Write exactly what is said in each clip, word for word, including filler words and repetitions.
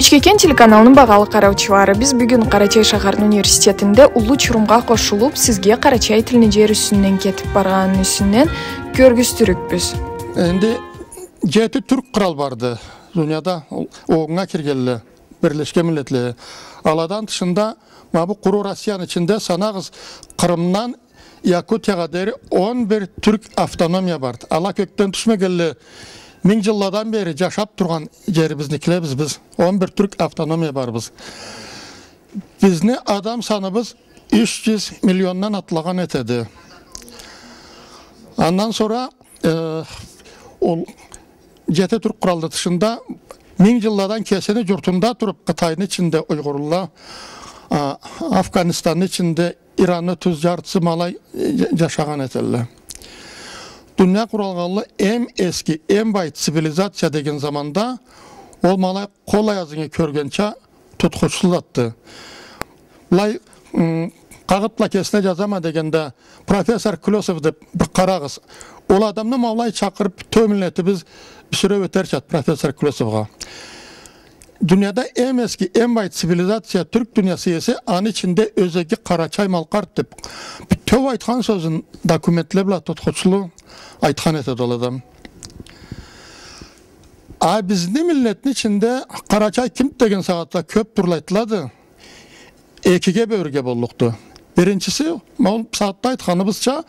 Ичкекен телеканалны багъалы къараучулары, биз бюгюн Къарачай шахарны университетинде уллу чурумгъа къошулуп, сизге къарачай тилни жер юсюнден кетип баргъаныны юсюнден кёргюзтюрюкбюз. Энди жети тюрк кърал барды дунияда, ол, оннга киргенле, Бирлешген Миллетле. Аладан тышында, ма бу къуру Россияны ичинде, санагъыз, Къырымдан Якутиягъа дери он бир тюрк автономия барды. Ала кёкден тюшмегенле, минг жылладан бери жашап тургъан жерибизникилебиз биз. Он бир тюрк автономия барбыз. Бизни адам саныбыз юч жюз миллиондан атлагъан этеди. Андан сора, э, ол жети тюрк къралны тышында минг жылладан кесини журтунда туруп, Къытайны ичинде уйгъурла, а, Афганистанны ичинде Иранны тюз жартысы ма алай, э, жа-, жашагъан этелле. Дуния къуралгъанлы эм эски, эм бай цивилизация деген заманда ол ма алай къол аязынгы кёргенча тутхучлу затды. Былай, м, къагъыт бла кесине жазама дегенде, профессор Клёсов деп бир къарагъыз. Ол адамны ма алай чакъырып, бютеу миллетибиз бюсюреп ётерчады профессор Клёсовгъа. Дунияда эм эски, эм бай цивилизация тюрк дуниясы эсе, аны ичинде ёзеги къарачай-малкъарт деп, бютеу айтхан сёзюн документле бла тутхучлу айтхан этеди ол адам. А бизни миллетни ичинде къарачай кимди деген сагъатда кёп тюрлю айтылады. Экиге бёлюрге боллукъду. Биринчиси, ма ол сагъатда айтханыбызча,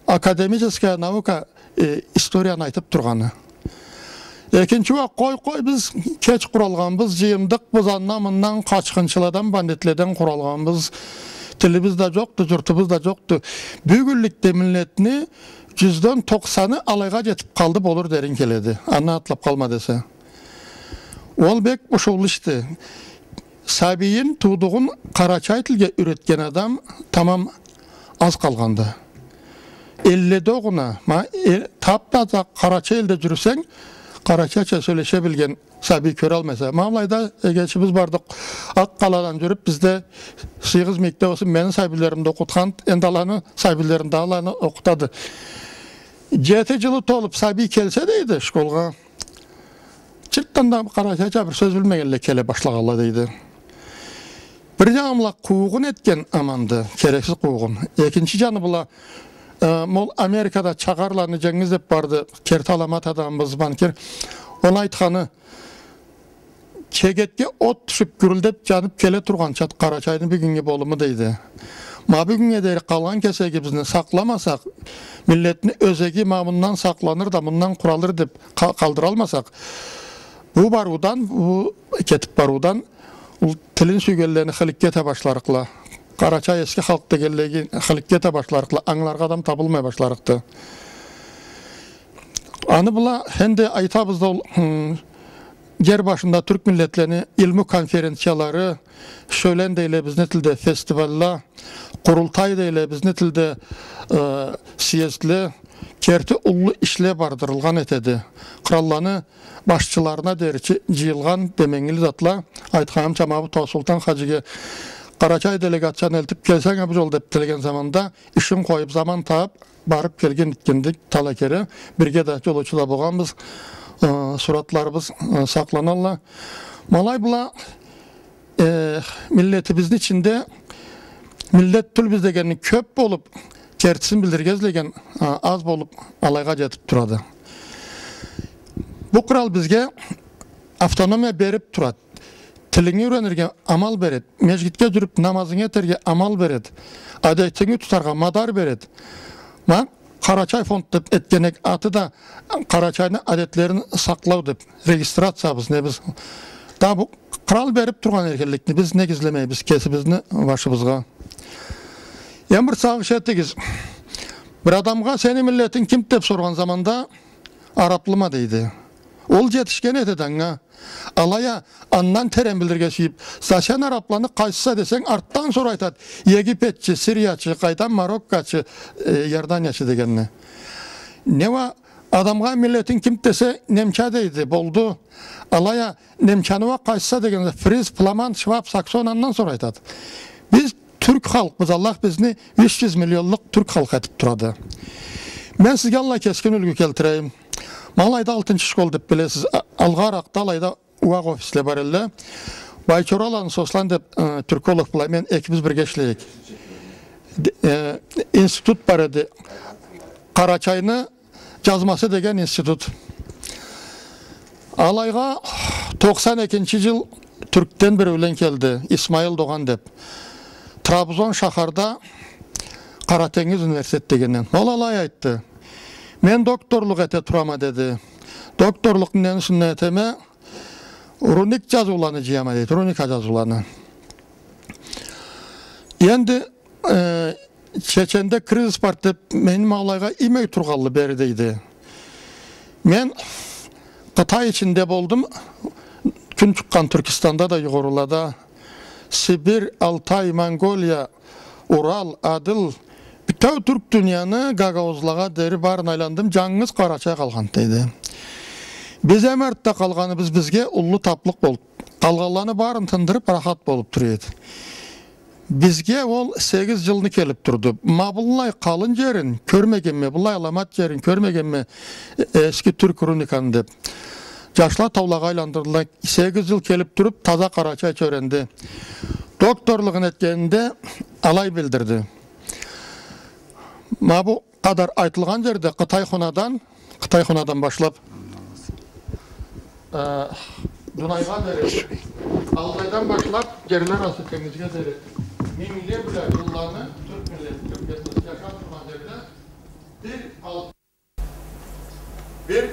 академическая наука, э, историяны айтып тургъаны. Экинчи уа, къой, къой, биз кеч къуралгъанбыз, жыйындыкъбыз, андан-мындан, къачхынчыладан, бандитледен къуралгъанбыз. Тилибиз да жокъду, журтубуз да жокъду. Бюгюнлюкде миллетни жюзден токъсаны алайгъа жетип къалды болур деринг келеди. Андан атлап къалма десе. Ол бек ушуллу ишди. Сабийин, туудугъун къарачай тилге юйретген адам тамам аз къалгъанды. Элледе огъуна, ма, э, тап-таза къарачай элде жюрюсенг, къарачайча сёлеше билген сабий кёралмайса. Ма былайда эгечибиз барды, Акъ-Къаладан жюрюп, бизде сыйыгъыз мийикде болсун, мени сабийлеримни окъутхан, энди аланы сабийлерин да аланы окъутады. Жети жылы толуп сабий келсе, дейди, школгъа, чыртдан да къарачайча бир сёз билмегенлей келе башлагъанла, дейди. Бир жаны бла къуугъун этген аманды, керексиз къуугъун. Экинчи жаны бла, э, ма ол Америкада чагъарланы Женгиз деп барды, керти аламат адамыбыз, банкир. Ол айтханы, чегетге от тюшюп, гюрюлдеп жанып келе тургъанчады Къарачайны бюгюннгю болуму, дейди. Ма бюгюннге дери къалгъан кесегибизни сакъламасакъ, миллетни ёзеги ма мындан сакъланыр да, мындан къуралыр деп къа-, къалдыралмасакъ, бу барыудан, бу кетип барыудан ол тилин сюйгенлени хыликке эте башларыкъла. Къарачай эски халкъ дегенлеги хыликке эте башларыкъла, ангыларгъа адам табылмай башларыкъды. Аны бла энди айтабыз да, ол, хм, жер башында тюрк миллетлени илму конференциялары, шёлен дейле бизни тилде фестивалла, къурултай дейле бизни тилде, э, съездле, керти уллу ишле бардырылгъан этеди. Къралланы башчыларына дери жыйылгъан деменгили затла, айтханымча, ма бу Тосултан хаджиге Къарачай делегацияны элтип келсенг, а, бу жол деп тилеген заманда, ишин къоюп, заман табып, барып келген этгендик талай кере, бирге да жолоучу да болгъанбыз, э, суратларыбыз, э, сакъланалла. Ма алай бла, э, миллетибизни ичинде миллет тюлбюз дегенни кёп болуп, кертисин билдирирге излеген, э, аз болуп, алайгъа жетип турады. Бу кърал бизге автономия берип турады. Тилинги юйренирге амал береди. Межгитге жюрюп, намазынгы этерге амал береди. Адетинги тутаргъа мадар береди. Ма, Къарачай фонд деп этген эк, аты да Къарачайны адетлерин сакълау деп, регистрациябыз, небиз. Да бу кърал берип тургъан эркинликни биз нек излемейбиз кесибизни башыбызгъа? Эм бир сагъыш этигиз. Бир адамгъа, сени миллетинг кимди деп соргъан заманда, араплыма дейди. Ол жетишген этеди анга. Алай а, андан терен билирге сюйюп, за сен арапланы къайсыса десенг, артдан сора айтады, египетчи, сириячы, къайдан мароккочу, э, иорданиячы дегенни. Не уа, адамгъа миллетинг кимди десе, немча дейди, болду. Алай а, немчаны уа къайсыса дегенде, фриз, фламанд, шваб, саксон, андан сора айтады. Биз тюрк халкъбыз, Аллах бизни юч жюз миллионлукъ тюрк халкъ этип турады. Мен сизге аллай кескин юлгю келтирейим. Ма алайда алтынчы школ деп билесиз, а-, алгъаракъда алайда уакъ офисле бар элле. Байчораланы Сослан деп, э, тюрколог бла мен экибиз бирге ишлей эдик. Д-, э, институт бар эди. Къарачайны джазмасы деген институт. Алайгъа токъсан экинчи джыл Тюркден биреулен келди, Исмаил Догъан деп. Трабзон шахарда Къара тенгиз университет дегенден. Ол алай айтды. Мен докторлукъ эте турама, деди. Докторлукъну нени юсюнден этеме? Руник джазыуланы джыяма, дейди. Руника джазыуланы. Энди, э, Чеченде кризис барды деп, мени ма алайгъа иймей тургъанлы бери, дейди. Мен Къытай ичинде болдум. Кюн чыкъгъан Тюркистанда да, югъорулада, Сибирь, Алтай, Монголия, Урал, Адыл, бютеу тюрк дунияны, гагаузлагъа дери барын айландым, джангыз Къарачай къалгъан, дейди. Биз эм артда къалгъаныбыз бизге уллу таплыкъ болуп, къалгъанланы барын тындырып, рахат болуп тура эди. Бизге ол сегиз джылны келип турду. Ма быллай къалын джерин кёрмегенме, быллай аламат джерин кёрмегенме, э, эски тюрк Руниканы деп. Джашла таулагъа айландырдыла. Сегиз джыл келип туруп, таза къарачайча юренди. Докторлугъун этгенинде алай билдирди. Ма бу къадар айтылгъан джерде Къытай хунадан, Къытай хунадан башлап, э, Дунайгъа дери, Алтайдан башлап, джерле арасы тенгизге дери, мингле бла джылланы тюрк миллети, тюрк этносы джашап тургъан джерде бир ал-, бир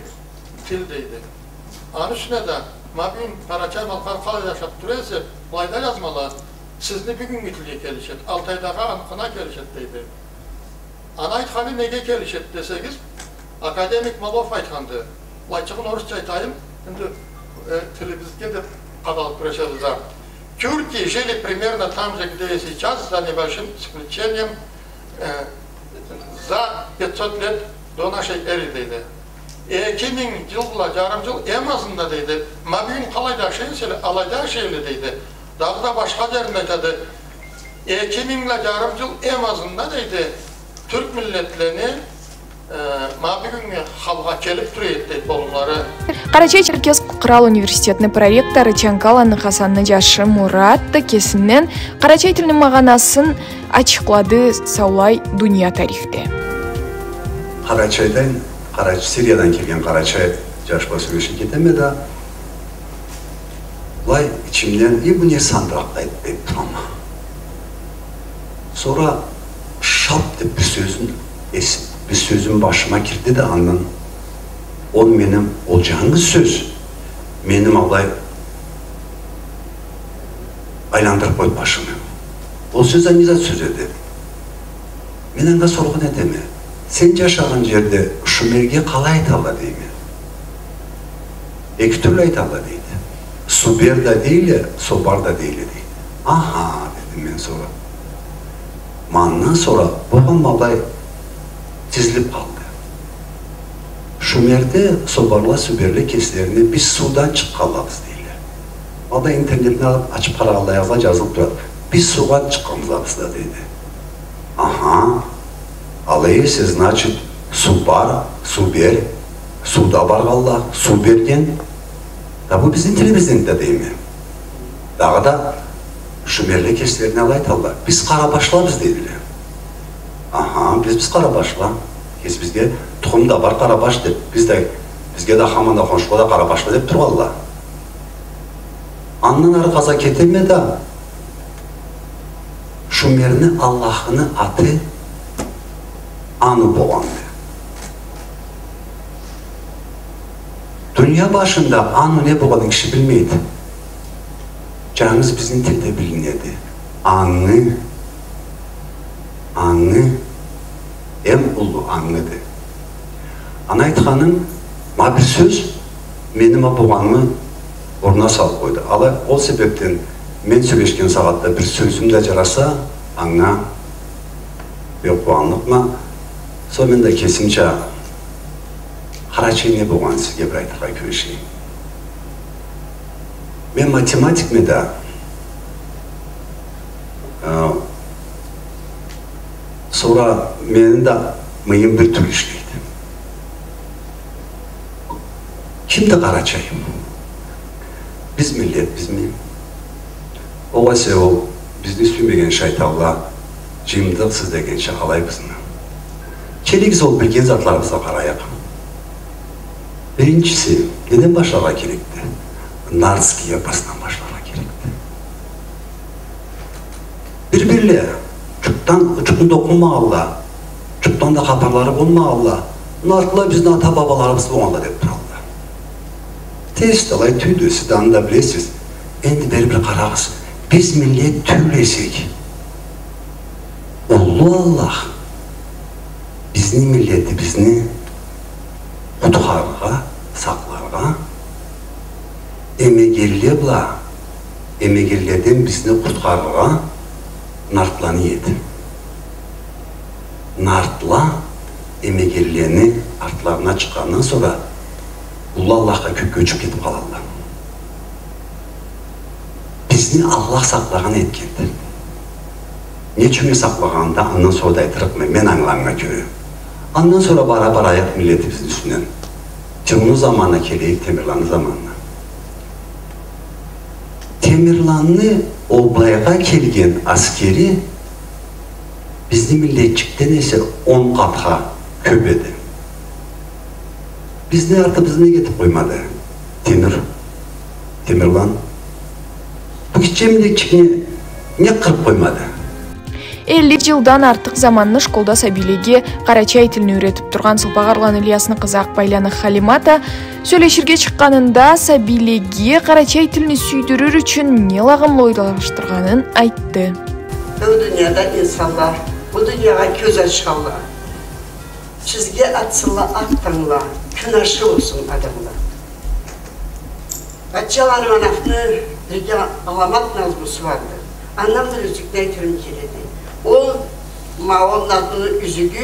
тил, дейди. Аны ючюн да, ма бюгюн къарачай-малкъар къалай джашап тура эсе, былайда джазмала, сизни бюгюннгю тилге келишеди, Алтайдагъы аныкъына келишеди, дейди. Аны айтханы неге келишеди десегиз, академик Малов айтханды. Былайчыгъын орусча айтайым, энди, э, тилибизге да къадалып кюрешебиз да. Тюрки жили примерно там же, где и сейчас, за небольшим исключением, э, за пятьсот лет до нашей эры, дейди. Эки минг джыл бла джарым джыл эм азында, дейди. Ма бюгюн къалайда ашай эселе, алайда ашай эдиле, дейди. Дагъыда башха джерин айтады. Эки минг бла джарым джыл эм азында, дейди, тюрк миллетлени, э, ма бюгюннгю халгъа келип тура эди, дейди, болумлары. Къарачай-Черкес Кърал университетни проректору Чанкаланы Хасанны джашы Мурат да кесинден къарачай тилни магъанасын ачыкълады саулай дуния тарихде. Къарачайдан, Къарач-, Сириядан келген къарачай джаш бла сёлешиб кетеме да, былай ичимден, и, бу не сандыракълайды деб турама. Сора шап деб бир сёзюн эс-, бир сёзюн башыма кирди да, андан ол мени, ол джангыз сёз мени алай айландырыб къойду башымы. Ол сёз да не зат сёз эди? Мен анга соргъан этеме: сен джашагъан джерде шумерге къалай айталла, дейме. Эки тюрлю айталла, дейди. Субер да дейле, собар да дейле, дейди. Аха, дедим мен сора. Ма андан сора болгъан ма былай тизилиб къалды. Шумерде собарла, суберле кеслерине биз суудан чыкъгъанлабыз дейле. Алда интернетни алыб, ачыб къарагъанлайыгъызда джазылыб турады. Биз суудан чыкъгъанбыз да, дейди. Аха. Алай эсе, значит, субар, субер, сууда баргъанла, суу берген. Да бу бизни тилибизден да, дейме. Дагъыда шумерле кеслерине алай айталла: биз къарабашлабыз, дейдиле. Аха, биз, биз къарабашла. Кесибизге тукъум да бар къарабаш деб, биз да, бизге да хаманда, хоншула да къарабашла деб тургъанла. Андан ары къаза кетеме да, шумерни Аллахыны аты Ану болгъанды. Дуния башында Ану не болгъанын киши билмейди. Джангыз бизни тилде билинеди. Ангы. Ангы. Эм уллу ангыды. Аны айтханым, ма бир сёз мени ма болгъанымы орнуна салыб къойду. Алай, ол себебден мен сёлешген сагъатда бир сёзюм да джараса, анга бек къууанлыкъма. Сора мен да кесимча къарачай не болгъанын сизге бир айтыргъа кюрешейим. Мен математикме да, э, сора мени да мыйым бир тюрлю ишлейди. Кимди къарачай? Биз миллетбизми? Огъесе ол бизни сюймеген шайтанла жыйымдыкъсыз дегенча алай бизни? Келигиз, ол билген затларыбызгъа къарайыкъ. Биринчиси, неден башларгъа керекди? Нартский эпосдан башларгъа керекди. Бир-бирле, жукъдан, жукъну да окъумагъанла, жукъдан да хапарлары болмагъанла, нартла бизни ата-бабаларыбыз болгъанла деп туралла. Тез да алай тюйюлдю, сиз да аны да билесиз. Энди бери бир къарагъыз, биз миллет тюйюл эсек, уллу Аллах бизни миллетибизни къутхарыргъа, сакъларгъа, эмегенле бла, эмегенледен бизни къутхарыргъа нартланы иеди. Нартла эмегенлени артларына чыкъгъандан сора уллу Аллахха кё-, кёчюп кетип къалалла. Бизни Аллах сакълагъан этгенди. Не ючюн сакълагъанын да андан сора да айтырыкъма, мен ангылагъаныма кёре. Андан сора бара барайыкъ миллетибизни юсюнден. Тимурну заманына келейик, Темирланны заманына. Темирланны ол былайгъа келген аскери бизни миллетчикден эсе он къатха кёп эди. Бизни артыбызны неге этип къоймады Темир? Темирлан. Бу гитче миллетчикни не къырып къоймады? Элли жылдан артыкъ заманны школда сабийлеге къарачай тилни юйретип тургъан Сылпагъарланы Ильясны къызы Акъбайланы Халимата сёлеширге чыкъгъанында сабийлеге къарачай тилни сюйдюрюр ючюн не лагъымлы ойлашдыргъанын айтды. Бу дунияда инсанла, бу дуниягъа кёз ачханла, сизге атсынла акъ тангла, кюн ашхы болсун адамла. Патчаланы манахны бирге аламат назмусу барды. Андан бир юзюкню айтырым келеди. Ол, ма ол назмуну юзюгю,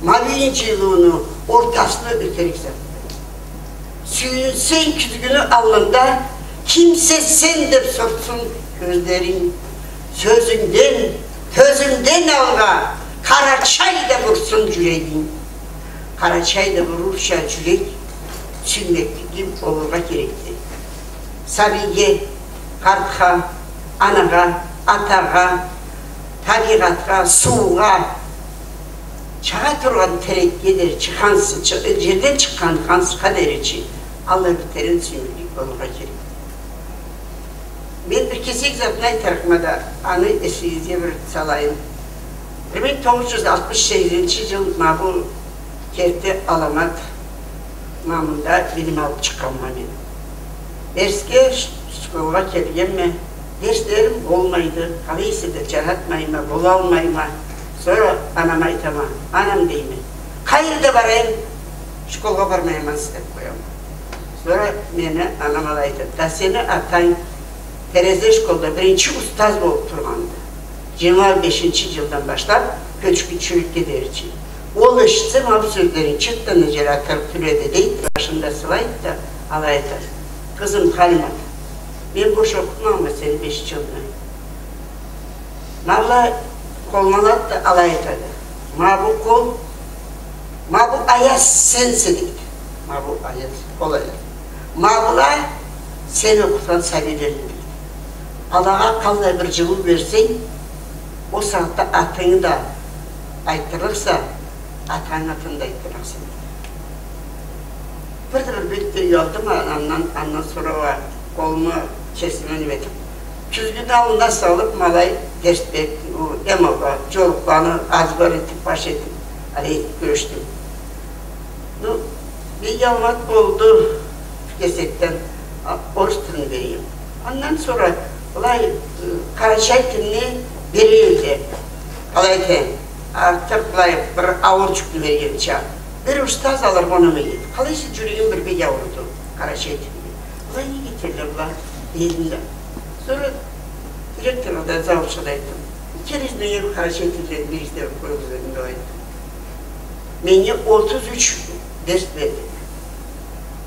ма бюгюн джыйылыуну ортасына ётерик затды. Сюйюнсенг кюзгюню аллында, кимсе сен деп сорсун кёзлеринг. Сёзюнгден, кёзюнгден алгъа, Къарачай деп урсун джюрегинг. Къарачай деп урурча джюрек сюймеклиги болургъа керекди. Сабийге, къартха, анагъа, атагъа, табийгъатха, суугъа, чыгъа тургъан терекге дери чи, ханс-, чы-, джерден чыкъгъан хансха дери чи, аллай бир терен сюймеклик болургъа керек. Мен бир кесек затны айтырыкъма да, аны эсигизге бир салайым. Бир минг тогъуз джюз алтмыш сегизинчи джыл ма бу керти аламат ма мында билим алып чыкъгъанма мен. Дерсге ш-, школгъа келгенме, дерслерим болмайды, къалай эсе да джаратмайма, болалмайма. Сора анама айтама, анам, дейме, къайры да барайым, школгъа бармайма, деп къояма. Сора мени анам алай айтады: «Да сени атанг Терезе школда биринчи устаз болуп тургъанды. Джыйырма бешинчи джылдан башлап кёчгюнчюлюкге дери чи. Ол эшитсе, ма бу сёзлеринг чыртдан да джер атырып тюр эди», — дейди, башын да сылайды да, алай айтады: «Къызым Халимат, мен бош окъутмагъанма сени беш джылны». Ма былай къолума алады да алай айтады: «Ма бу къол, ма бу аяз сенсе», — дейди. «Ма бу аяз, къол аяз. Ма была сен окъутхан сабийлеринг», — дейди. «Алагъа къаллай бир джылыу берсенг, ол сагъатда атынгы да айтырлыкъса, атангы атын да айтырлыкъса», — дейди. Бир да бир бек да уялдым анамдан, андан сора уа къолуму кесиме неме этип, кюзгюню аллына салып, ма алай дерс берип, бу эмалгъа, джорукъланы азбар этип, баш этип, алай этип кюрешдим. Ну, бек аламат болду, бир кесекден, а, орус тилни берейим. Андан сора былай, э, къарачай тилни берейим деп, алай этейим. Артыкъ былай бир ауур джюкню бергенча, бир устаз алыргъа унамай эди. Къалай эсе, джюрегим бир бек ауруду къарачай тилни. Былай не этерле была, дедим да. Сора директоргъа да, завучха да айтдым. Экигиз да къарачай тилни биригиз да къоюгъуз, дедим да, айтдым. Меннге отуз юч дерс берди.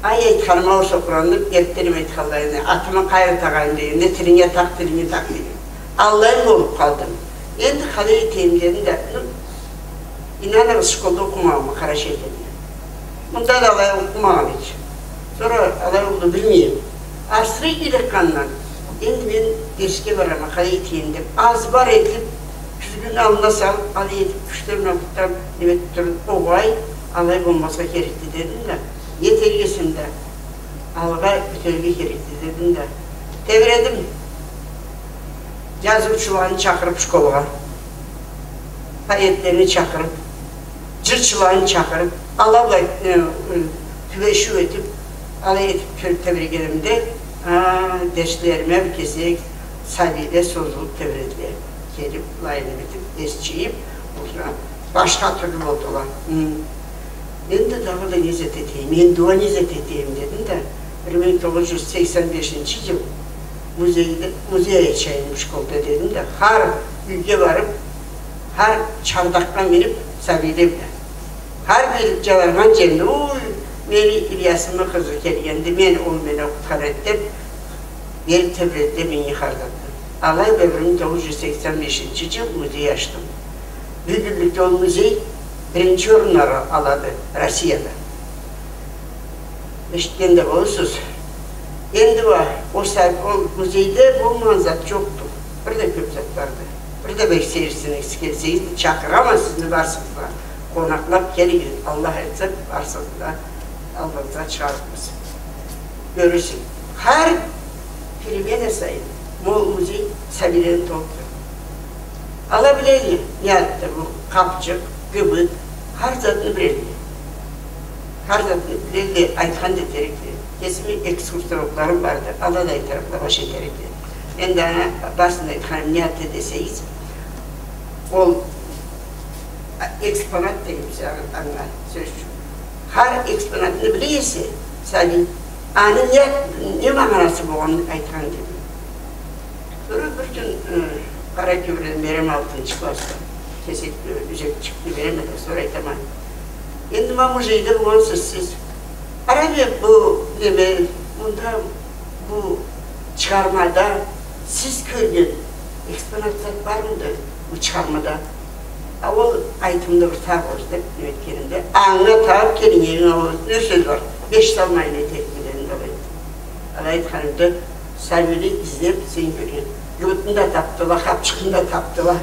Ай айтханыма урса къурандым, эртденим айтханлайына, атыма къайры тагъайым дегенде, тилинге такъ, тилинге такъ деген. Аллай болуп къалдым. Энди къалай этейим дедим да, ну, ийнаныгъыз, школда окъумагъанма къарачай тилни. Мында да алай окъумагъан эдим. Сора алай болду, билмейме. Асыры илыкъгъандан, энди мен дерсге барама, къалай этейим деп, азбар этип, кюзгюню аллына салып, алай этип, кючле бла бутдан неме этип турдум. Огъай, алай болмазгъа керекди, дедим да, не этерге эсенг да, алгъа ётерге керекди, дедим да. Тебиредим. Джазыучуланы чакъырып школгъа, поэтлени чакъырып, джырчыланы чакъырып, ала бла, э, э, тюбешиу этип, алай этип теб-, тебирегенимде, а, дерслериме бир кесек сабийле созулуп тебиредиле. Келип, былай неме этип, эс джыйып, уже башха тюрлю болдула. Хы. Энди дагъыда не зат этейим, энди уа не зат этейим, дедим да, бир минг тогъуз джюз сексен бешинчи джыл музейде, музей ачайым школда, дедим да, хар юйге барып, хар чардакъгъа минип, сабийле бла. Хар бир джаларгъан джеринде, уй, мени Ильясымы къызы келгенди, мен, ол мени окъутхан эди деп, берип тебиредиле меннге хар затны. Алай бла бир минг тогъуз джюз сексен бешинчи джыл музей ачдым. Бюгюнлюкде ол музей биринчи орунланы алады Россияда. Эшитген да болурсуз. Энди уа, ол са-, ол музейде болмагъан зат джокъду. Бир да кёп зат барды. Бир да бек сейирсинигиз келсегиз, чакъырама сизни барсыгъызны да. Къонакълап келигиз, Аллах айтса, барсыгъызны да аллыгъызгъа чыгъарыкъбыз. Кёрюрсюз. Хар перемена сайын ма ол музей сабийледен толуп тура. Ала билелле, не затды бу, къапчыкъ, гыбыт, хар затны билелле. Хар затны билелле, айтхан да этерикле. Кесими экскурсоводларым барды, ала да айтырыкъла, баш этерикле. Энди ана барысын да айтханым не затды десегиз, ол, а, экспонат дегенибиз анга, сёз ючюн. Хар экспонатны биле эсе сабий, аны не, не магъанасы болгъанын айтхан эдим. Сора бир кюн, э, къара кёбюрден береме алтынчы классда. Кесек, э, юзекчикни береме да, сора айтама. Энди ма музейде болгъансыз сиз. Къарагъыз бу, неме, мында бу чыгъармада сиз кёрген экспонат зат бармыды бу чыгъармада? А ол айтымда бир табыгъыз деп, неме этгенимде, анга табып келинг, энг алгъа не сёз бар? Беш салмайын этерикмиди энди, алай. Алай айтханымда, сабийле излеп, сен кёрген. Гыбытны да тапдыла, къапчыкъны да тапдыла.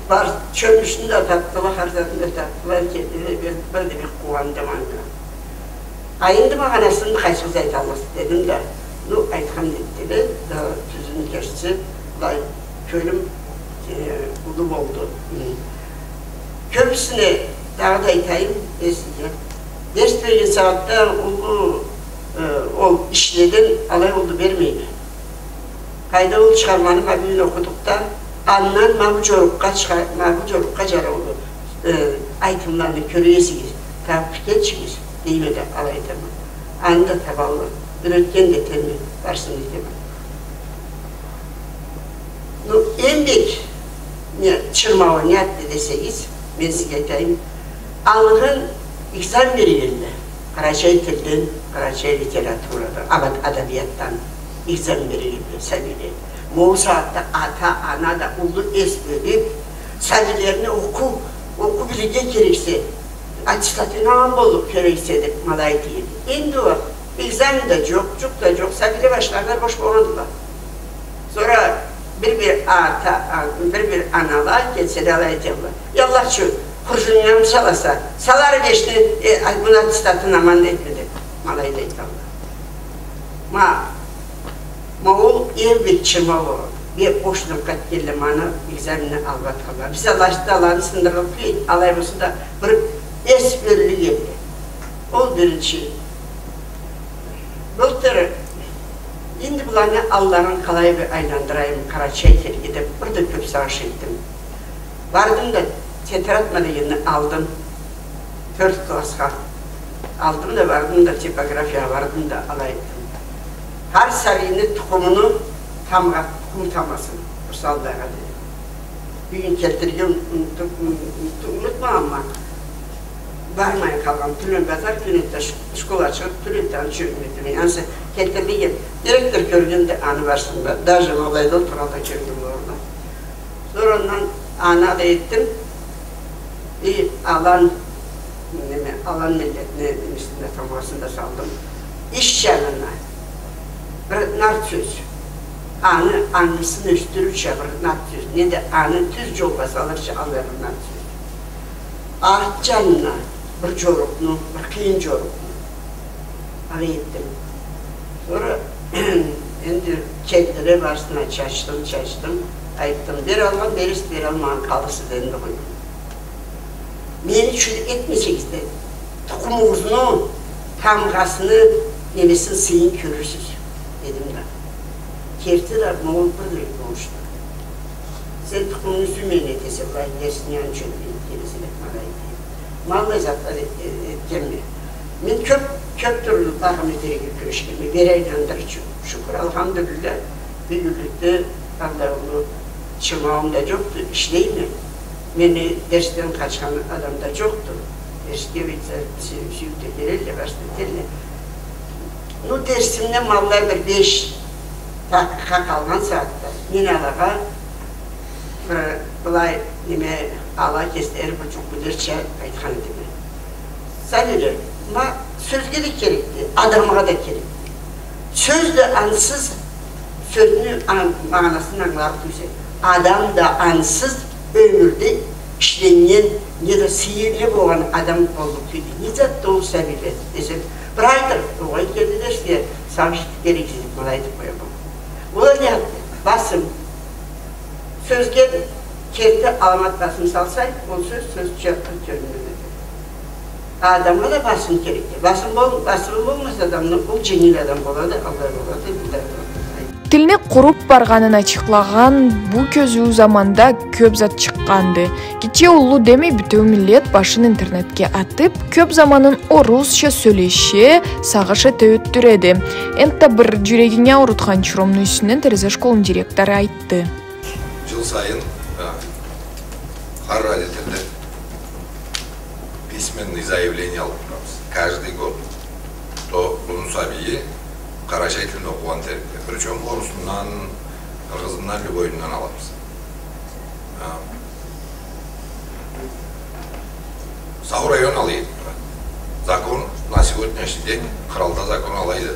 Бар, чёмючню да тапдыла, хар затны да тапдыла, келдиле, бир, бир да бек къууандым анга. А энди магъанасын къайсыгъыз айталлыкъсыз дедим да, ну, айтхан этдиле да, тюзюн керти, былай, кёлюм, э, уллу болду. Кёбюсюне дагъыда айтайым, эсиге. Дерс берген сагъатда уллу, э, ол ишледен алай уллу бермейме. Къайда ол чыгъарманы ма бюгюн окъудукъ да, андан ма бу джорукъгъа чыгъа-, ма бу джорукъгъа джараулу, э, айтымланы кёре эсегиз, табып келчигиз, дейме да, алай айтама. Аны да табалла, юретген да этерме, барысын да этеме. Ну, эм бек не, чырмауу не затды десегиз, мен сизге айтайым, алгъын экзамен бергенде, къарачай тилден, къарачай литературадан, аба-, адабиятдан экзамен бергенде сабийле. Ма ол сагъатда ата, ана да уллу эс бёлюп, сабийлерине окъу, окъуп билирге керексе, аттестатынг аман боллукъ керексе деп, ма алай эте эди. Энди уа экзамен да джокъ, джукъ да джокъ, сабийле башларына бош болгъандыла. Сора бир-бир ата, а, бир-бир анала келселе, алай айталла. Яллах, чы, хуржунунгамы саласа, сал ары бешни, э, а, муну аттестатын аман этме деп, ма алай да айталла. Ма, ма ол эм бек чырмауу, бек бошдан къайтгенле, ма аны экзаменни алыб атханла. Биз алай да аланы сындырыб, алай болса да, бир эс бёллюк эди. Ол биринчи. Былтыр, энди буланы алларын къалай бир айландырайым, къарачай тилге деб, бир да кёб сагъыш этдим. Бардым да, тетрадь ма дегенни алдым. Тёрт классха алдым да, бардым да, типографиягъа бардым да, алай этдим. Хар сабийни тукъумуну тамгъа, тукъум тамгъасын, Урсалдайгъа дедим. Бюгюн келтирген, унутуб, унутуб, унутмагъанма. Бармай къалгъан, тюнене базар, тюнеде ш-, школа чыгъыб, тюнеде аны чёгюнтюрюне. Ансы келтирген, директор кёргенди аны барысын да. Даже ма алайда олтургъанда кёрген болурла. Сора андан аны да этдим. И алан, неме, алан миллетни немесин да, тамгъасын да салдым. Иш джанына. Бир нарт сёз. Аны ангысын ёсдюрюрча бир нарт сёз. Неда аны тюз джолгъа салырча алай бир нарт сёз. Арт джанына бир джорукъну, бир къыйын джорукъну алай этдим. Сора энди келдиле, барысына чачдым, чачдым. Айтдым, бир алгъан берирсиз, бир алмагъан къалырсыз энди, къойдум. Мени ючюн этмесегиз да, тукъумугъузну тамгъасыны немесин, сыйын кёрюрсюз, дедим да. Керти да, ма ол бир да болушду. Сен тукъумунгу сюймей этесе, былай дерсинг аны ючюн этмейин, келесе деп, ма алай дей. Ма аллай затла эт-, э-, этгенме. Мен кёп, кёп тюрлю багъым этерге кюрешгенме, бери айландырырча. Шукур, алхамдулиллях, бюгюнлюкде аллай уллу чырмауум да джокъду, ишлейме. Мени дерсден къачхан адам да джокъду. Дерсге бек сю-, сюйюп да келелле, барысы да этелле. Ну, дерсимден ма аллай бир беш такъыкъгъа къалгъан сагъатда мен алагъа бир былай, неме, ала кеслери бир джукъ билирча айтхан эдим. Сабийле, ма сёзге да керекди, адамгъа да керекди. Сёз да ансыз, сёзню ан-, магъанасын ангыларыкъ тюлсе, адам да ансыз ёмюрде ишленнген, неда сыйы не болгъан адам боллукъ тюлдю. Не затды ол, сабийле, десем, бир айтыр, огъай, келди дерсге, сагъыш этип келигиз деп, былай айтып къояма. Ол а не затды? Басым. Сёзге керти аламат басым салса, ол сёз, сёз чыгъып кёрюнмеди. Адамгъа да басым керекди. Басым бол-, басымы болмаса адамны, ол дженгил адам болады, алай болады, былай болады. Тилни къуруп баргъанын ачыкълагъан бу кёзюу заманда кёп зат чыкъгъанды. Гитче, уллу демей, бютеу миллет башын интернетге атып, кёп заманын орусча сёлеше, сагъыш эте ётдюреди. Энтда бир джюрегинги аурутхан чуромну юсюнден Терезе школну директору айтды. Джыл сайын, э, хар родительден письменный заявление алып турабыз. Каждый год. То муну сабийи къарачай тилде окъугъан теркди. Причём орусундан, къыргъызындан, любойундан алабыз. Э, Сау район алайды. Закон на сегодняшний день, къралда закон алайды.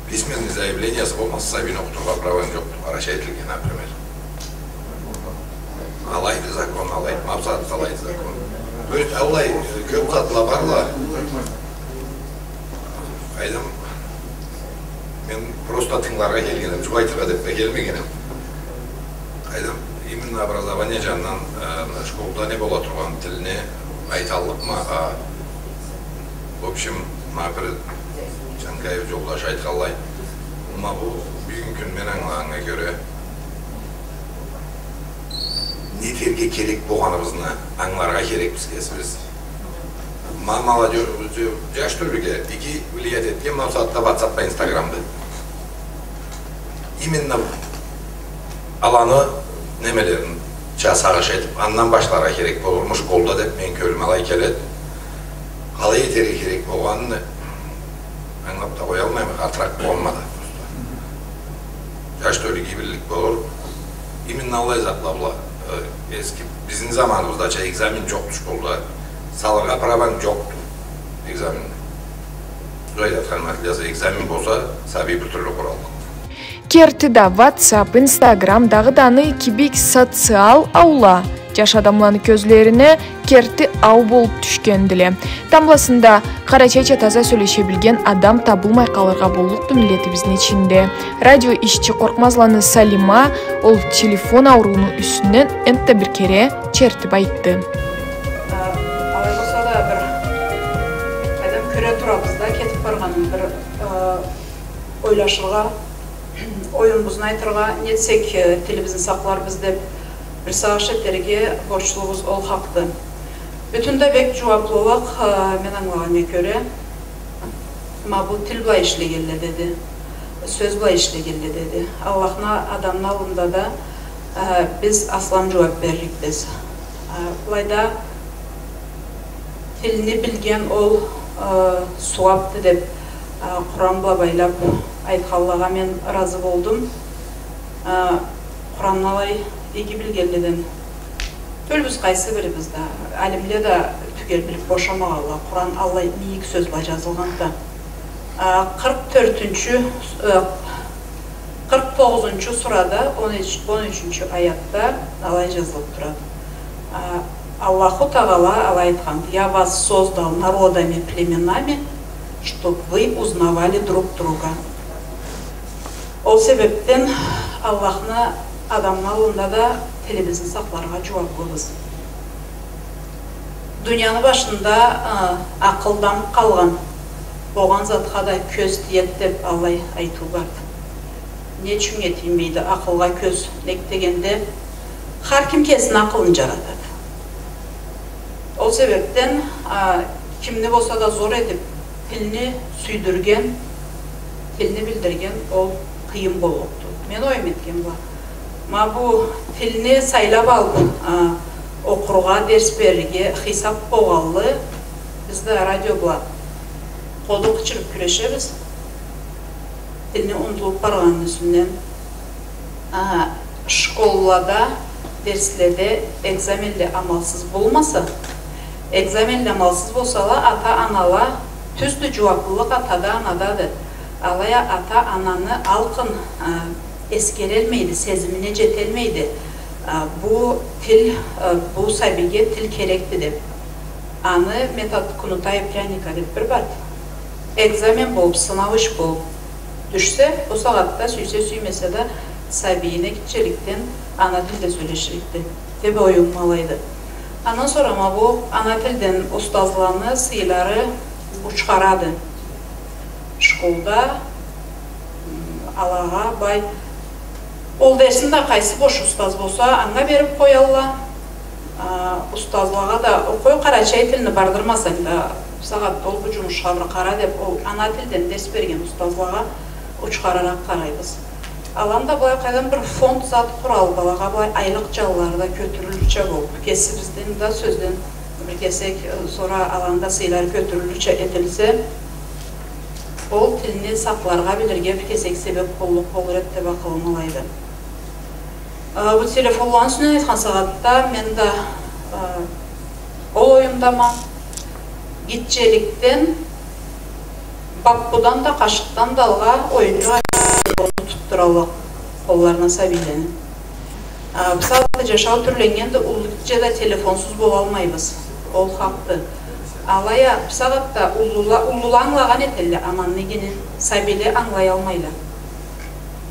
Письменный заявлениясы болмаса, сабийни окъутургъа праванг джокъду, къарачай тилге, например. Алайды закон, алайды, ма бусагъатда алайды закон. То есть, аллай, э, кёп затла барла. Къайдам, мен просто тынгыларгъа келгенем, джукъ айтыргъа деп да келмегенем. Къайдам, именно образование джанындан, э, школда не бола тургъан, тилни айталлыкъма, а, в общем, ма бир Джанкаев джолдаш айтханлай, ма бу бюгюннгю кюн мен ангылагъаннга кёре, не этерге керек болгъаныбызны ангыларгъа керекбиз кесибиз. Ма молодёжь, джаш тёлюге иги влиять этген ма бусагъатда WhatsApp бла Instagram-ды. Именно аланы немелеринча сагъыш этип, андан башларгъа керек болурмуш школда деп мени кёлюме алай келеди. Къалай этерге керек болгъанын ангылап да къоялмайма, къатыракъ болмады просто. Джаш тёлюге биллик болур. Именно аллай затла бла, э, эски, бизни заманыбыздача экзамен джокъду школда. Салыргъа праванг джокъду экзаменни. Джай да айтхан, ма тиляза, экзамен болса, сабий бир тюрлю къураллыкъды. Керти да, WhatsApp, Instagram, дагъыда аны кибик социал аула джаш адамланы кёзлерине керти ау болуп тюшгендиле. Тамбласында къарачайча таза сёлеше билген адам табылмай къалыргъа боллукъду миллетибизни ичинде. Радио ишчи Къоркъмазланы Салима ол телефон аурууну юсюнден энтда бир кере чертип айтды. А, алай болса да бир адам кёре турабыз да, кетип баргъанын бир, а, ойлашыргъа, оюмубузну айтыргъа, нетсек, э, тилибизни сакъларбыз деп, бир сагъыш этерге борчлубуз ол хакъды. Бютюн да бек джууаплылыкъ, э, мен ангылагъаннга кёре, ма бу тил бла ишлегенле деди, сёз бла ишлегенле деди. Аллахны, адамны аллында да, э, биз аслам джууап берликбиз. Э, былайда тилни билген ол, э, сууапды деп, э, Къуран бла байлап айтханлагъа мен ыразы болдум. Э, Къуранны алай иги билгенледен тюлбюз къайсы бирибиз да, алимле да тюгел билип бошамагъанла, Къуран аллай мийик сёз бла джазылгъанды да. А, къыркъ тёртюнчю, э, къыркъ тогъузунчу сурада он юч, он ючюнчю аятда алай жазылыб турады. А, Аллаху Тагъала алай айтханды: «Я вас создал народами, племенами, чтоб вы узнавали друг друга». Ол себебден Аллахны адамны аллында да тилибизни сакъларгъа джууаблыбыз. Дунияны башында, а, акъылдан къалгъан, болгъан затха да кёз тиеди деб аллай айтыу барды. Не ючюннге тиймейди акъылгъа кёз? Нек дегенде, хар ким кесини акъылын джаратады. Ол себебден, а, кимни болса да зор этиб, тилни сюйдюрген, тилни билдирген ол къыйын боллукъду. Мен оюм этген бла. Ма бу тилни сайлаб алыб, а, окъургъа, дерс берирге хыйсаб болгъанлы, биз да радио бла къоду къычырыб кюрешебиз. Тилни унутулуб баргъанны юсюнден. А, школлада, дерследе экзаменле амалсыз болмаса, экзаменле амалсыз болсала, ата-анала, тюздю, джууаблылыкъ атада, анадады. Алай а ата-ананы алкъын, а, эсгерелмейди, сезимине джетелмейди. А, бу тил, а, бу сабийге тил керекди деб. Аны метод кнута и пряника деб бир барды. Экзамен болуб, сынау иш болуб тюшсе, ол сагъатда сюйсе, сюймесе да, сабийине гитчеликден ана тилде сёлеширикди деб оюмум алайды. Андан сора ма бу ана тилден устазланы сыйлары учхарады. Школда, м, алагъа бай. Ол дерсни да къайсы бош устаз болса, анга бериб къоялла. А, устазлагъа да, о, къой, къарачай тилни бардырмасанг да, бусагъатда ол бу джумушха бир къара деб, ол ана тилден дерс берген устазлагъа учхараракъ къарайбыз. Аланы да былай къайдан бир фонд зат къуралыб, алагъа былай айлыкъ джанлары да кётюрюлюрча болуб, кесибизден да сёзден бир кесек, э, сора аланы да сыйлары кётюрюлюрча этилсе, ол тилни сакъларгъа, билирге бир кесек себеб боллукъ болур эди деб акъылым алайды. А, бу телефонланы юсюнден айтхан сагъатда мен да, а, ол оюмдама. Гитчеликден баппудан да, къашыкъдан да алгъа оюнчукъ тутдуралла къолларына сабийлени. А, бусагъатда джашау тюрленнгенди, уллу гитче да телефонсуз болалмайбыз. Ол хакъды. Алай а, бусагъатда уллула-, уллула ангылагъан этелле аманны игини, сабийле ангылаялмайла.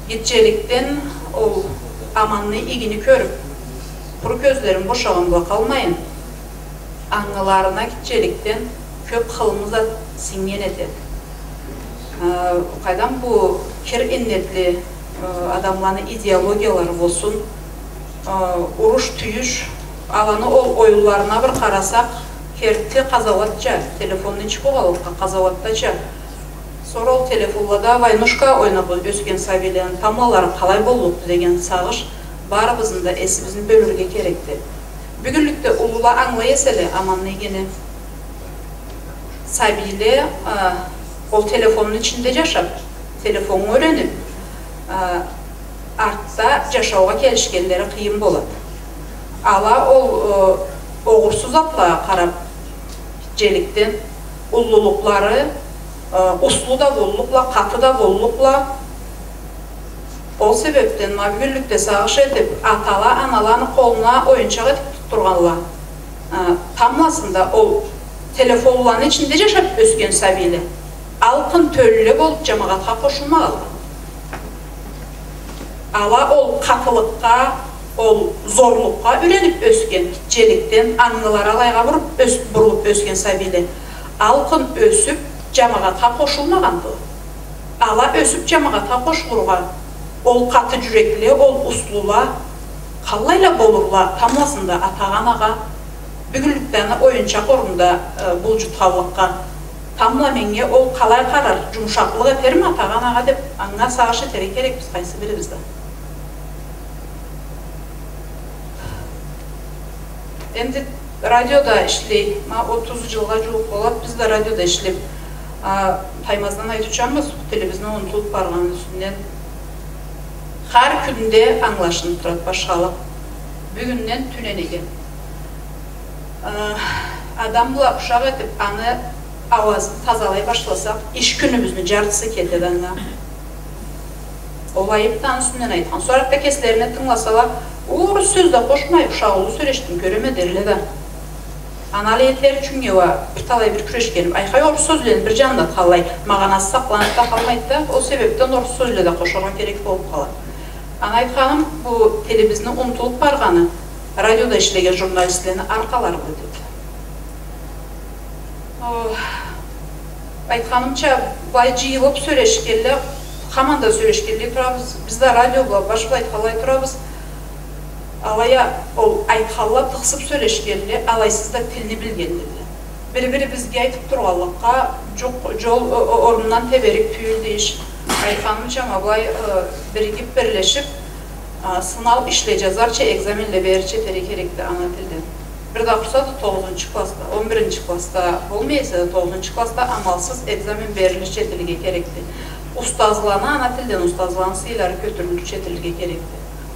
Гитчеликден ол аманны игини кёрюб, къуру кёзлерин бошагъан бла къалмайын, ангыларына гитчеликден кёб хылымы зат сингген этеди. Э, къайдан бу кир иннетли, э, адамланы идеологиялары болсун, э, уруш-тюйюш, аланы ол оюнларына бир къарасакъ, керти къазауатча, телефонну ичи болгъанлыкъгъа къазауатдача. Сора ол телефонлада войнушка ойнаб ёсген сабийлени тамблалары къалай боллукъду деген сагъыш барыбызны да эсибизни бёлюрге керекди. Бюгюнлюкде уллула ангылай эселе аманны игини, сабийле, а, ол телефонну ичинде джашаб, телефоннга юрениб, а, артда джашаугъа келишгенлери къыйын болады. Ала ол, э, огъурсуз затлагъа къараб, гитчеликден уллулукълары, э, услу да боллукъла, къаты да боллукъла. Ол себебден ма бюгюнлюкде сагъыш этиб, атала, аналаны къолуна оюнчакъ этиб тутдургъанла, э, тамбласында ол телефонланы ичинде джашаб ёсген сабийле алкъын тёлюле болуб, джамагъатха къошулмагъанла. Ала ол къатылыкъгъа, ол зорлукъгъа юрениб ёсген, гитчеликден ангылары алайгъа буруб, ёс-, бурулуб ёсген сабийле алкъын ёсюб, джамагъатха къошулмагъандыла. Ала ёсюб, джамагъатха къошулургъа, ол къаты джюрекле, ол услула къаллайла болурла, тамбласында атагъа-анагъа, бюгюнлюкде аны оюнчакъ орнунда, э, булджутханлыкъгъа. Тамбла меннге ол къалай къарар, джумушакълыкъ этерми атагъа-анагъа деб, анга сагъыш этерге керекбиз къайсы бирибиз да. Энди радиода ишлей, ма, отуз джылгъа джууукъ болад, биз да радиода ишлеб, а, таймаздан айтыучанбыз, тилибизни унутулуб баргъанны юсюнден. Хар кюнде ангылашыныб турад башхалыкъ. Бюгюнден тюненеге. Э, адам бла ушакъ этиб, аны Ауазын тазалай башласакъ, иш кюнюбюзню джартысы кетеди анга. Ол айыб да аны юсюнден айтхан. Сора да кеслерине тынгыласала, орус сёз да къошмай, ушакълы сёлешдинг, кёреме, дерле да. Аны алай этерчюнге уа бир талай бир кюрешгеним. Айхай, орус сёзлени бир джанында къалай, магъанасы сакъланыб да къалмайды да, ол себебден орус сёзле да къошаргъа керек болуб къалады. Аны айтханым, бу тилибизни унутулуб баргъаны радиода ишлеген журналистлени аркъаларыды, деди. О, айтханымча, былай джыйылыб сёлешгенле, хаманда сёлешгенлей турабыз. Биз да радио бла баш бла айтханлай турабыз. Алай а ол айтханла, тыкъсыб сёлешгенле, алайсыз да тилни билгенле. Бири-бирибизге айтыб тургъанлыкъгъа, джукъ, джол, о-, о-, орнундан теберик тюйюлдю иш. Айтханымча, ма былай, э, биригиб, бирлешиб, а, сынау ишле джазарча, экзаменле берирча этерге керекди ана тилден. Бир да къурса да тогъузунчу классда, он биринчи классда болмай эсе да, тогъузунчу классда амалсыз экзамен берилирча этилирге керекди. Устазланы, ана тилден устазланы сыйлары кётюрюлюрча этилирге керекди.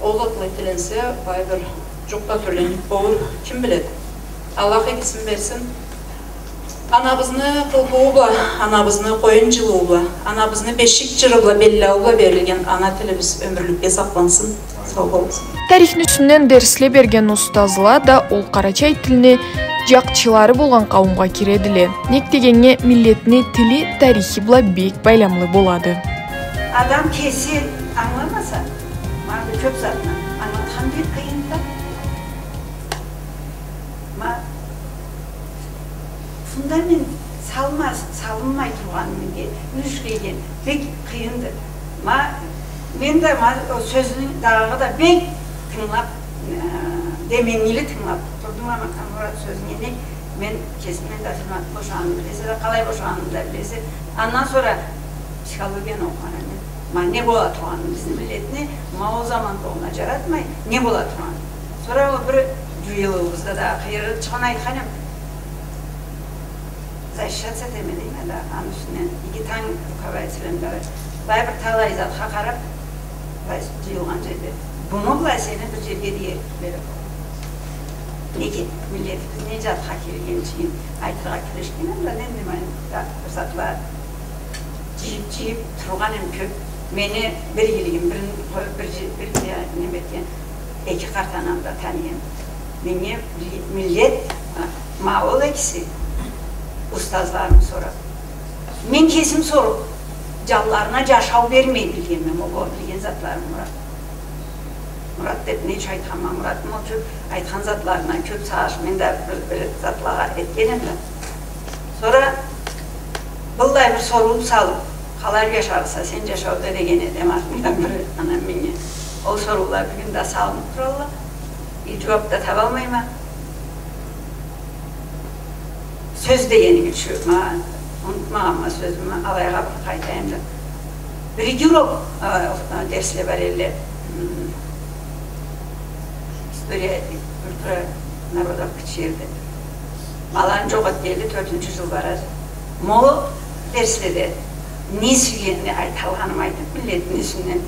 Ол затла тиленсе, былай бир джукъ да тюрлю болур, ким биледи. Аллах игисин берсин. Анабызны къылбыуу бла, анабызны къоюн джылыуу бла, анабызны бешик джыры бла беллеуу бла берилген ана тилибиз ёмюрлюкге сакълансын. Сау болугъуз. Тарихни юсюнден дерсле берген устазла да ол къарачай тилни джакъчылары болгъан къауумгъа киредиле. Нек дегеннге, миллетни тили тарихи бла бек байламлы болады. Адам кеси ангыламаса, ма бу кёб затны ангылатхан бек къыйын да. Ма фундамент салмаз, салынмай тургъан неге, юйюшген бек къыйынды. Ма мен да, ма, ол сёзню дагъыда бек тынгылаб, э, деменгили тынгылаб турдум, ма, Мурат, сёзюнге не, мен кесим, мен да Фирмат бошагъанымы билесе да, къалай бошагъанымы да билесе. Андан сора психологияны окъугъан эдим. Ма не бола тургъанын, бизни миллетни, ма ол заманда огъуна джаратмай, не бола тургъанын. Сора ол бир джыйылыуубузда да къыйыры чыгъып айтхан эдим. Защищаться этеме дейме да, аны юсюнден иги танг руководителим да, былай бир талай затха къарап, былай джыйылгъан джерде, муну былай сени бир джерге да берип болмай. Неге, миллетибиз не затха келгенин айтыргъа кюрешген эдим да, мен да, мен да бир затла джыйып, джыйып тургъан эдим кёп. Мени бир игилигим, бир, бир, бир, бир, неме этген, эки къарт анамы да таныйма. Меннге миллет, а, ма ол экиси устазларымы сорап. Мен кесим соруп, джанларына джашау бермей билгенме, ол билген затларым, Мурат. Мурат деп не ючюн айтханма, Муратны ол кёп айтхан затларына кёп сагъыш, мен да бир, бир затлагъа этген эдим да. Сора быллай бир соруу салып, къалай джашарыкъса сен джашауда деген эди артымдан бир анам меннге. Ол соруула бюгюн да салынып туралла. И джууап да табалмайма. Сёз дегенинг ючюн, ма, унутмагъанма сёзюмю, алайгъа бир къайтайым да. Бир-эки урок, а, а, дерсле бар эдиле. М, история, культура народов кичи эди. Ма аланы джокъ этгенли тёртюнчю джыл барады. Ма ол дерследе не сюйгенни айталгъанымы айтып, миллетни юсюнден.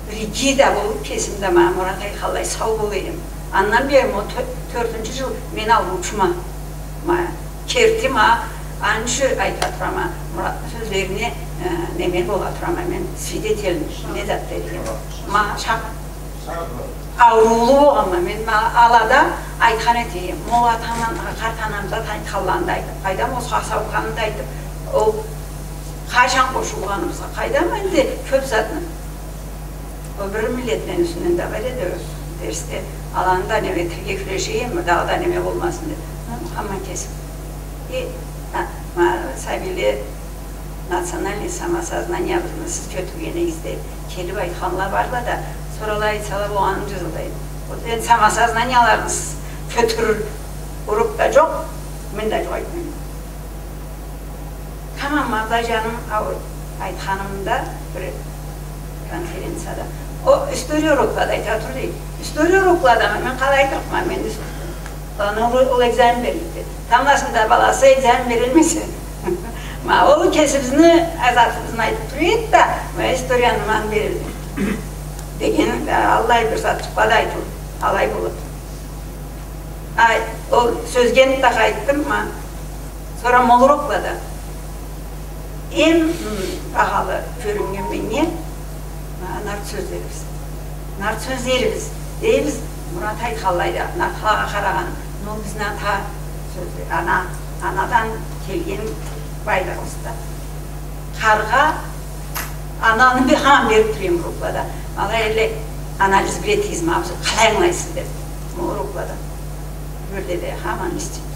Бир-эки да болуп, кесим да, ма, Мурат айтханлай сау болайым. Андан бери, ма, тё-, тёртюнчю джыл мен алыучума. Ма, керти, ма, аны ючюн айта турама, Муратны сёзлерине, э, неме бола турама, мен свидетель, не зат дерге. Ма, шакъ-, ауруулу болгъанма, мен, ма, алада айтхан этейим. Ма ол атамы, къарт анамы зат айтханланы да айтып къайдам, ол сау-, саулукъну да айтып, ол къачан къошулгъаныбызгъа къайдам, энди кёп затны. Ол бир миллетлени юсюнден да бар эди, дерсде аланы да неме этерге кюрешейим, дагъыда неме болмасын деп. Ма, хаман кесим. Э, а, ма, сабийле национальный самосознаниябызны сиз кётюргенигизде келип айтханла барла да, сорала айтсала болгъанын джазалайым. Ол сен самосознанияларыгъыз кётюрюр урок да джокъ, мен да джокъ айтмайма. Тамам, ма былай джаным ауруп айтханымда бир конференцияда. Ол история уроклада айта тур дейди. История уроклада мен къалай айтырыкъма, мен ис-, аны ол, ол экзамен бериледи. Тамбласында баласы экзамен берилмесе. Ма ол кесибизни, а, затыбызны айтып тура эди да, ма историяны ман берилди деген, а, аллай бир затчыкъла да айтылды. Алай болуп. Ай, ол сёзге да къайтдым, ма. Сора ма ол урокла да эм, м, багъалы кёрюннген меннге, а, нарт сёзлерибиз. Нарт сёзлерибиз, дейбиз, Мурат айтханлай да, нартлагъа къарагъан, но ол бизни ата сёзле-, ана, анадан келген байлыгъыбыз да. Къаргъа, ананы бир хаман берип тура эдим уроклада. Ала элле анализ биле этигиз, ма бу къалай ангылайсыз деп, уроклада. Бир да хаман истейме.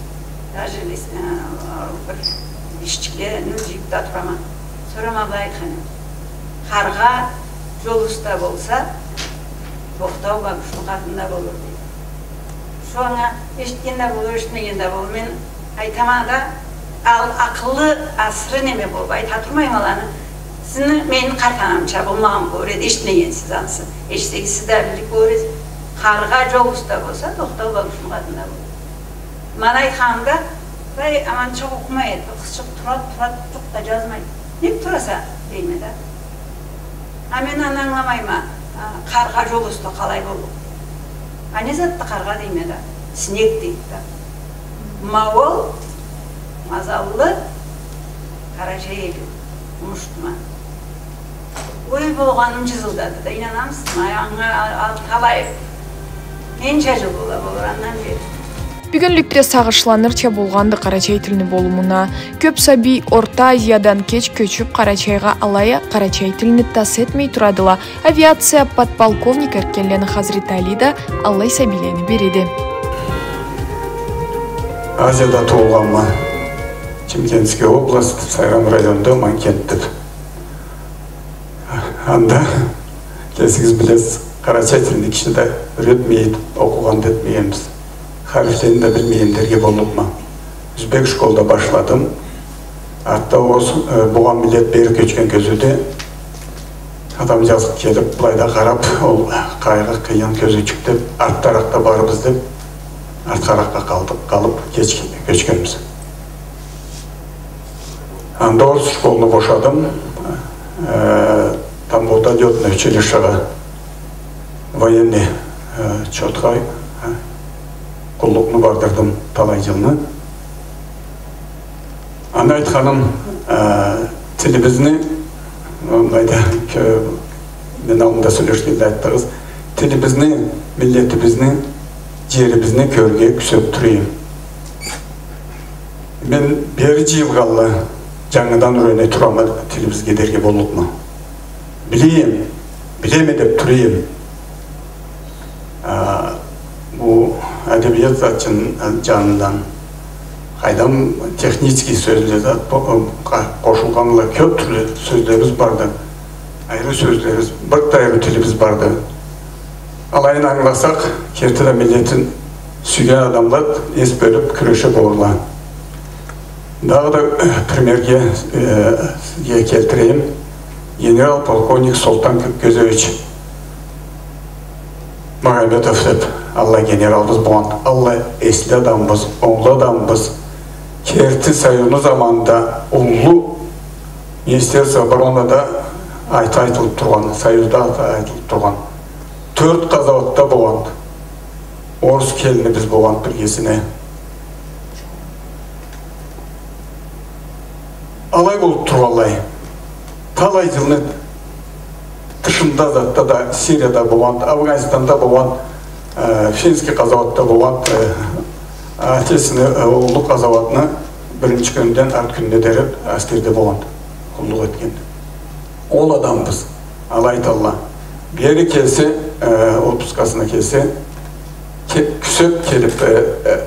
Даже лис-, э, бир листчиклени джыйып да турама. Сора ма былай айтхан эди. Къаргъа джол уста болса, тохтау багушну къатында болур, дейди. Шо анга эшитген да болур, эшитмеген да болур. Мен айтама да, ал-, акъыллы асыры неме болуп айта турмайма аланы. Сизни, мени къарт анамча болмагъан болур эди, эшитмегенсиз ансы. Эшитсегиз, сиз да билип болур эдигиз. Къаргъа джол уста болса, тохтау багушну къатында болур. Ма аны айтханымда, былай аманчыкъ окъумай эди, къызчыкъ турады, турады, джукъ да джазмайды. Нек тураса, дейме да. А мен аны ангыламайма, а, къаргъа джол уста къалай боллукъ? А не затды къаргъа, дейме да. Снег, дейди да. Ма ол мазаллы къарачай эди, унушдума. Ой, болгъаны джюз джылдады да, ийнанамысыз? Ма анга, а, а, талай, ненча джыл бола болур андан бери. Бюгюнлюкде сагъышланырча болгъанды къарачай тилни болумуна. Кёп сабий Орта Азиядан кеч кёчюп, Къарачайгъа алай а къарачай тилни тас этмей турадыла. Авиация подполковник Эркенлени Хазрет Али да аллай сабийлени бириди. Азияда туугъанма. Чимкентская область, Сайрам районда, Манкент деп. Анда, кесигиз билесиз, къарачай тилни киши да юретмей эди, окъугъан да этмегенбиз. Харифлени да билмейме дерге боллукъма. Юзбек школда башладым. Артда орус, э, болгъан миллет бери кёчген кёзюуде адам джазыкъ келип, былайда къарап, ол къайгъы, къыйын кёзюучюк деп, артдаракъда барырбыз деп, артдаракъгъа къалдыкъ, къалып, кеч кёчгенбиз. Анда орус школну бошадым. Э, Тамбовда лётный училищеге, военный, э, чотха, э, къуллукъну бардырдым талай джылны. Аны айтханым, э, тилибизни, былайда, кё-, мен аллында сёлешгенде айтдыгъыз, тилибизни, миллетибизни, джерибизни кёрюрге кюсеп тура эдим. Мен бери джыйылгъанлы джангыдан юрене турама тилибизге дерге боллукъма. Биле эдим, билеме деп тура эдим. А, бу адабият затчыны джанындан, къайдам, технический сёзле зат, по-, къа-, къошулгъанла кёп тюрлю сёзлерибиз барды. Айры сёзлерибиз, бир да айры тилибиз барды. Алайын ангыласакъ, керти да миллетин сюйген адамла эс бёлюп кюреше болурла. Дагъыда примерге, э, сизге келтирейим. Генерал-полковник Солтан Кёпкёзевич Магометов деп аллай генералыбыз болгъан, аллай эсли адамыбыз, онглу адамыбыз, керти Союзну заманында уллу Министерство обороны да аты айтылып тургъан, Союзда аты айтылып тургъан. Тёрт къазауатда болгъан. Орус келинибиз болгъан биргесине. Алай болуп тургъанлай, талай джылны тышында затда да, Сирияда болгъан, Афгъанистанда болгъан, э, финский къазауатда болгъан, э, отечественный, э, уллу къазауатны биринчи кюнден арт кюнюне дери аскерде болгъан, къуллукъ этген. Ол адамыбыз, алай айталла. Бери келсе, э, отпускасына келсе, ке-, кюсеп келип, э, э,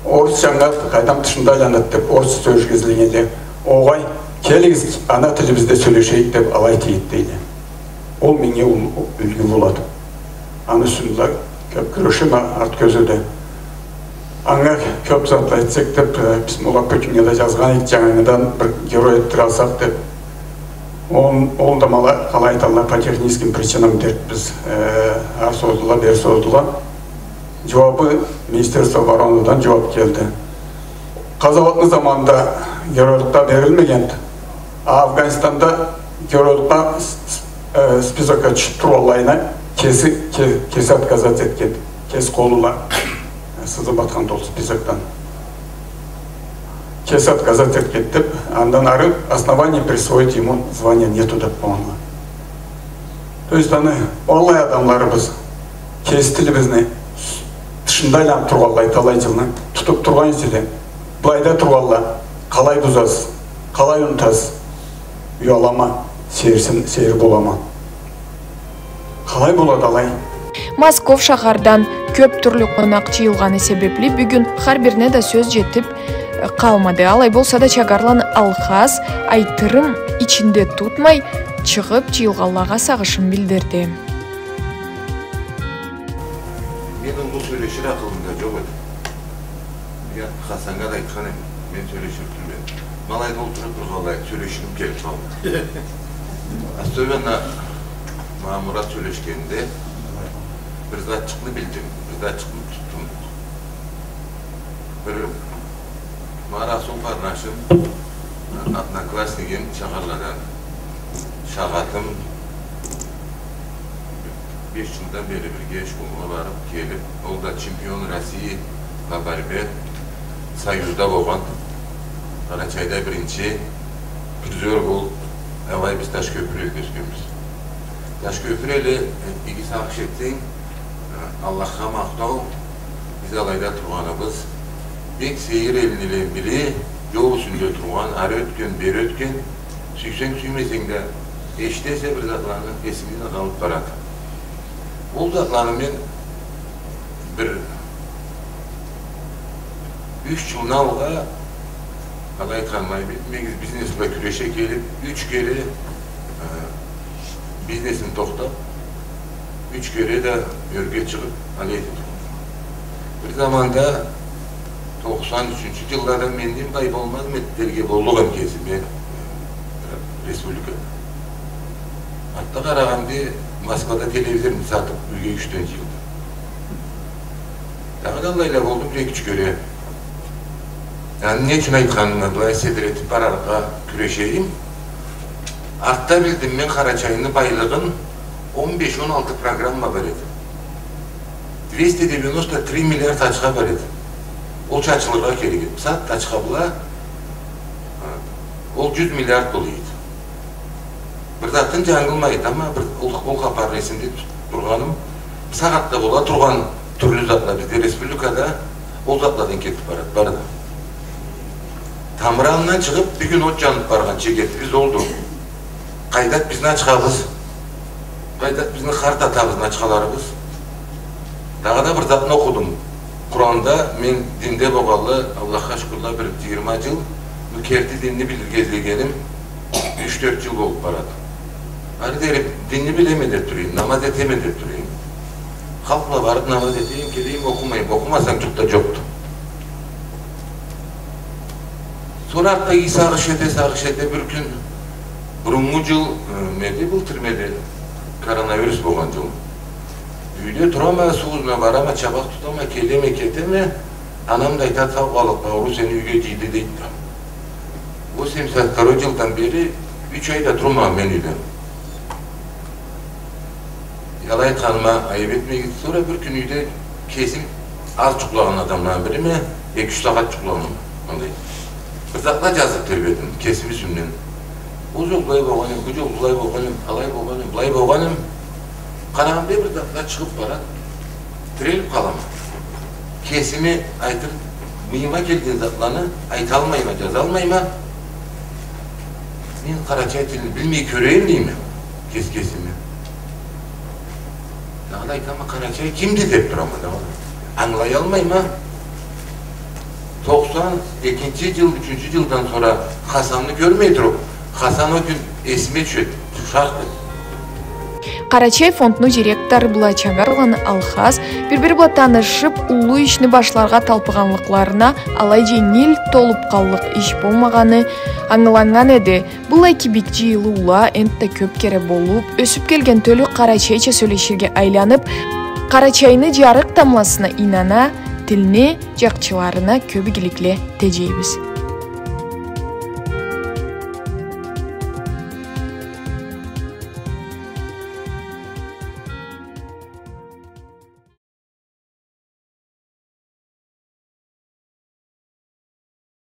орусча ангылат, къайдам, тышында айланат деп, орусча сёлеширге излегенде, огъай, келигиз, ана тилибизде сёлешейик деп, алай этейик, дейди. Ол меннге ул-, юлгю болады. Аны юсюнде кёп кюрешеме арт кёзюуде. Анга кёп затла этсек деп, э, письмола Путинге да джазгъан эдик, джангыдан бир герой этдире алсакъ деп. Ол, ол да ма алай, къалай айталла, по техническим причинам дерикбиз, э, ары созула, бери созула. Джууабы Министерство оборонадан джууап келди. Къазауатны заманында геройлукъгъа берилмегенди. А Афгъанистанда геройлукъгъа с-, с-, э, списокга тюшюп тургъанлайына кеси, ке-, кеси отказаться этген, кеси къолу бла, э, сызып атханды ол списокдан. Кеси отказать этип кетди, андан ары основания присвоить ему звание нету деп болгъанла. То есть аны аллай адамларыбыз кеси тилибизни тышында айланып тургъанлай, талай джылны тутуп тургъан эселе, былайда тургъанла, къалай бузасыз, къалай унутасыз? Уялама, сейирсин-, сейир болама. Къалай болады алай? Москов шахардан кёп тюрлю къонакъ джыйылгъаны себепли, бюгюн хар бирине да сёз джетип, э, къалмады. Алай болса да, Чагарланы Алхаз айтырын ичинде тутмай, чыгъып, джыйылгъанлагъа сагъышын билдирди. Мен уллу сёлешир акъылым да джокъ эди. Я Хасаннга да айтхан эдим, мен сёлешир тюлме. Ма алайда олтуруп тургъанлай, сёлеширим келип къалды. Особенно ма Мурат сёлешгенде бир затчыкъны билдим, бир затчыкъны тутдум. Бир ма Расул къарнашым, одноклассниким, Чагъарладан, шагъатым, беш джылдан бери бирге школгъа барып, келип, ол да чемпион России по борьбе, Союзда болгъан, Къарачайда биринчи призёр болуп, алай биз Ташкёпюр элде ёсгенбиз. Ташкёпюр эли, э, иги сагъыш этсенг, э, Аллахха махтау, биз алайда тургъаныбыз, бек сейир элни бири, джол юсюнде тургъан, ары ётген, бери ётген, сюйсенг, сюймесенг да, эшитесе бир затланы, эсингде да къалып барады. Ол затланы мен бир юч джылны алгъа, алай айтханыма, бит-, бизнес бла кюреше келип, юч кере, э, бизнесим тохтап, юч кере да ёрге чыгъып, алай этип тургъанма. Бир заманда токъсан ючюнчю джыллада менден бай болмазмы эди дерге боллукъ эдим кесиме, э, республикада. Артда къарагъанда, Москвада телевизорну сатып, юйге юч джылда. Дагъыда алайла болду бир эки-юч кере. Аны не ючюн айтханыма, былай седиретип бараргъа кюрешейим. Артда билдим мен Къарачайны байлыгъын, он беш, он алты программа бар эди. Двести девяносто три миллиард ачха бар эди. Ол чачылыргъа керек эди. Бусагъатда ачха бла, ол джюз миллиард бола эди. Бир затын джангылмай айтама, бир ол, ол хапарны эсимде тутуп тургъаным, бусагъатда бола тургъан тюрлю затла бизде республикада ол затладан кетип барады, бары да. Тамырындан чыгъып, бюгюн от джанып баргъан чегетибиз олду. Къайдады бизни ачхабыз? Къайдады бизни къарт атабызны ачхаларыбыз? Дагъыда бир затны окъудум. Къуранда мен динде болгъанлы, Аллахха шукурла, бир джыйырма джыл, бу керти динни билирге излегеним юч-тёрт джыл болуп барады. Ары дери динни билеме деп турайым, намаз этеме деп турайым. Халкъ бла барып намаз этейим, келейим, окъумайым. Окъумасанг, джукъ да джокъду. Сора артда сагъыш эте, сагъыш эте, бир кюн, буруннгу джыл, э, неди, былтыр мени коронавирус болгъан джыл. Юйде турама, суу узуна барама, чабакъ тутама, келеме, кетеме, анам да айтады: «Сау къаллыкъ, ауруу сени юйге джыйды», — дейди да. Восемьдесят второй джылдан бери юч ай да турмагъанма мен юйде. Алай айтханыма айып этмегиз. Сора бир кюн юйде кесим аз джукълагъан адамладан бириме, эки-юч сагъат джукълагъанма. Андай. Бир затла джазып тебиредим кесими юсюмден. Ол джол былай болгъан эди, бу джол былай болгъан эди, алай болгъан эди, былай болгъан эди. Къарагъанда бир затла чыгъып барады. Тирелип къалама. Кесиме айтыр, мыйыма келген затланы айталмайма, джазалмайма. Мен къарачай тилни билмей кёрейим дейме кес-кесиме. Дагъыда айтама, къарачай кимди деп турама дагъыда. Ангылаялмайма. Токъсан экинчи джыл, ючюнчю джылдан сора Хасанны кёрмей туруп, Хасан ол кюн эсиме тюшеди, тюшерди. Къарачай фондну директору бла Чагъарланы Алхаз бир-бири бла танышып, уллу ишни башларгъа талпыгъанлыкъларына, алай дженгил толуп къаллыкъ иш болмагъаны ангыланнган эди. Быллай кибик джыйылыула энтда кёп кере болуп, ёсюп келген тёлю къарачайча сёлеширге айланып, Къарачайны джарыкъ тамбласына ийнана, тилни джакъчыларына кёп игиликле теджейбиз.